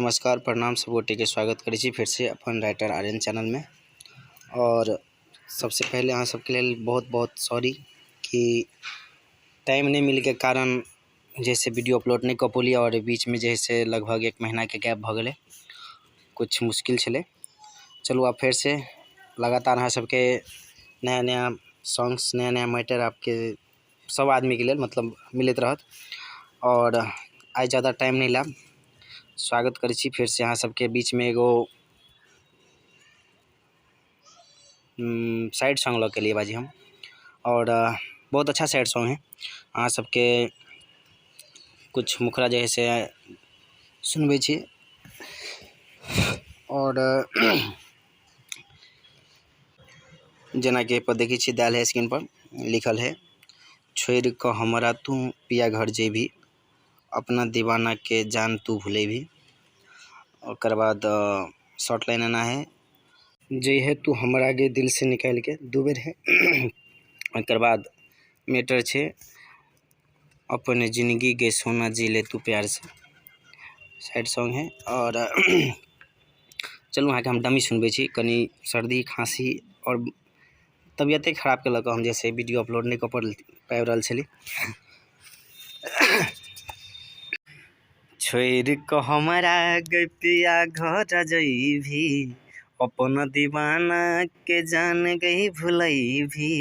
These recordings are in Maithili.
नमस्कार प्रणाम सब गोटे के स्वागत करै छी फेर से अपन राइटर आर्यन चैनल में। और सबसे पहले अहाँ सबके लेल बहुत बहुत सॉरी कि टाइम नहीं मिल के कारण जैसे वीडियो अपलोड नहीं कऽ पौलियै और बीच में जे से लगभग एक महीना के गैप भऽ गेलै, कुछ मुश्किल छलै। चलू आब फेर से लगातार अहाँ सबके नया नया सॉन्ग्स नया नया मैटर आपके सब आदमीके लेल मतलब मिलैत रहत। और आइ ज़्यादा टाइम नहीं लायब, स्वागत करै छी फेर से अहाँ सबके बीचमे एगो सैड सॉन्ग लऽ के एलियै बाजी हम। और बहुत अच्छा सैड सॉन्ग है, अहाँ सबके कुछ मुखड़ा जे है से सुनबै छी। और जेनाकि एहिपर देखै छियै दायल है स्क्रीन पर लिखल है, छोड़ि कऽ हमरा तू पिया घर जेबही, अपना दीवाना के जान तू भुलेबही। ओकर बाद शॉर्ट लाइन एना है, जइहे तू हमरा गे दिल से निकालि के, दू बेर है। ओकर बाद मैटर छै, अपन जिंदगी गे सोना जी ले तू प्यार से, सैड सॉन्ग है। और चलू अहाँके हम डमी सुनबै छी, कनि सर्दी खाँसी और तबियते खराबके लऽ कऽ हम जे छै वीडियो अपलोड नहि कऽ पाबि रहल छली। छोड़ि कऽ हमरा गे पिया घर जइबही, अपन दीवाना के जान गई भुलैबही।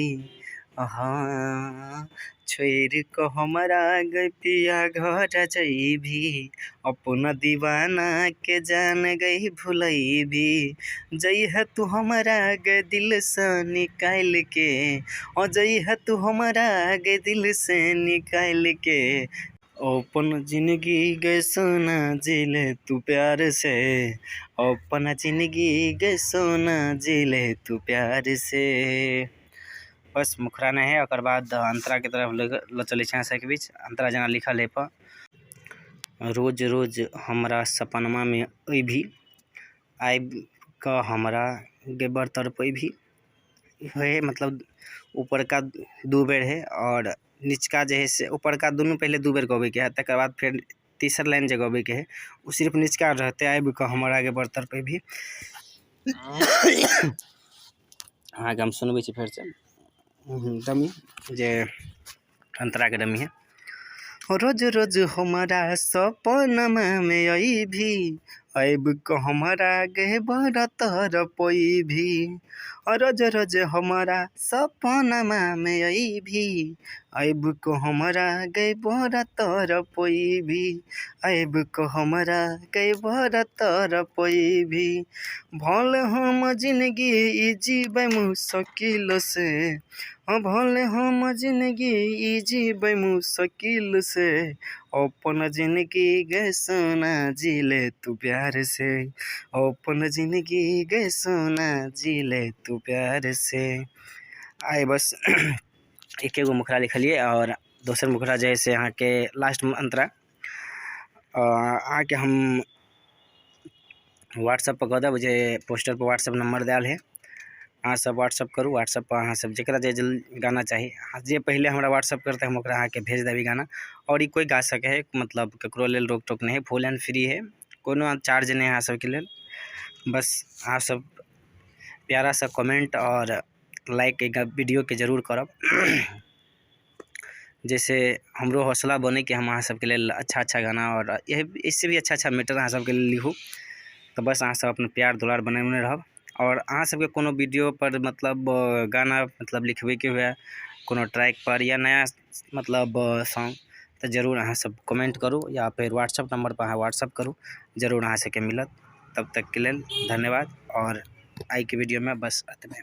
हाँ, छोड़ि कऽ हमरा गे पिया घर जइबही, अपन दीवाना के जान गई भुलैबही। जइहे तू हमरा गे दिल से निकालि के, ओ जइहे तू हमरा गे दिल से निकालि के, अपन जिंदगी गे सोना जी ले तू प्यार से, अपन जिंदगी गे सोना जी ले तू प्यार से। बस मुखड़ा नहि है। ओकर बाद अंतरा के तरफ लऽ चलै छी अहाँ सबके बीच। अंतरा जेना लिखल है पर, रोज रोज हमरा सपनमा में अइबही, आबि कऽ हमरा गे बड़ तड़पैबही। है मतलब ऊपरका दू बेर है और निचका जे है से ऊपरका दुनू पहिले दू बेर गबैके है, तकर बाद फेर तेसर लाइन जे गबैके है ओ सिर्फ निचका रहतै, आबि कऽ हमरा गे बड़ तड़पैबही। अहाँके हम सुनबै छी फेरसँ डमी जे अंतराके डमी है। रोज रोज हमरा सपनमा में अइबही, आबि कऽ हमरा गे बड़ तड़पैबही। रोज रोज हमरा सपनमा में अइबही, आबि कऽ हमरा गे बड़ तड़पैबही, आबि कऽ हमरा गे बड़ तड़पैबही। भले हम जिंदगी ई जीबै मुश्किल से, भले हम जिंदगी ई जीबै मुश्किल से, अपन जिंदगी गे सोना जी ले तू प्यार से, अपन जिंदगी गे सोना जी ले तू प्यार से। आइ बस एके गो मुखड़ा लिखलियै और दोसर मुखड़ा जे है से अहाँके लास्टमे अंतरा अहाँके हम व्हाट्सएप पर कऽ देब, जे पोस्टर पर व्हाट्सएप नंबर देल है, अहाँ सब व्हाट्सएप करू। व्हाट्सएप पर अहाँ सब जकरा जे गाना चाही, जे पहिले हमरा व्हाट्सएप करतै हम ओकरा अहाँके भेज देबै गाना। और ई कोइ गा सकै है, मतलब ककरो लेल रोक टोक नहि है, फुल एंड फ्री है, कोनो चार्ज नहि है अहाँ सबके लेल। बस अहाँ सब प्यारा सा कमेंट और लाइक वीडियोके जरूर करब, जैसे हमरो हौसला बने कि हम अहाँ सबके लेल अच्छा अच्छा गाना और इससे भी अच्छा अच्छा मैटर अहाँ सबके लेल लिखू। तऽ बस अहाँ सब अपन प्यार दुलार बनेने रहब। और अहाँ सबके कोनो वीडियो पर मतलब गाना मतलब लिखबैके हुए कोनो ट्रैक पर या नया मतलब सॉन्ग, तऽ जरूर अहाँ सब कमेंट करू या फेर व्हाट्सएप नंबर पर अहाँ व्हाट्सएप करू, जरूर अहाँ सबके मिलत। तब तकके लेल धन्यवाद और आइके वीडियोमे बस एतबे।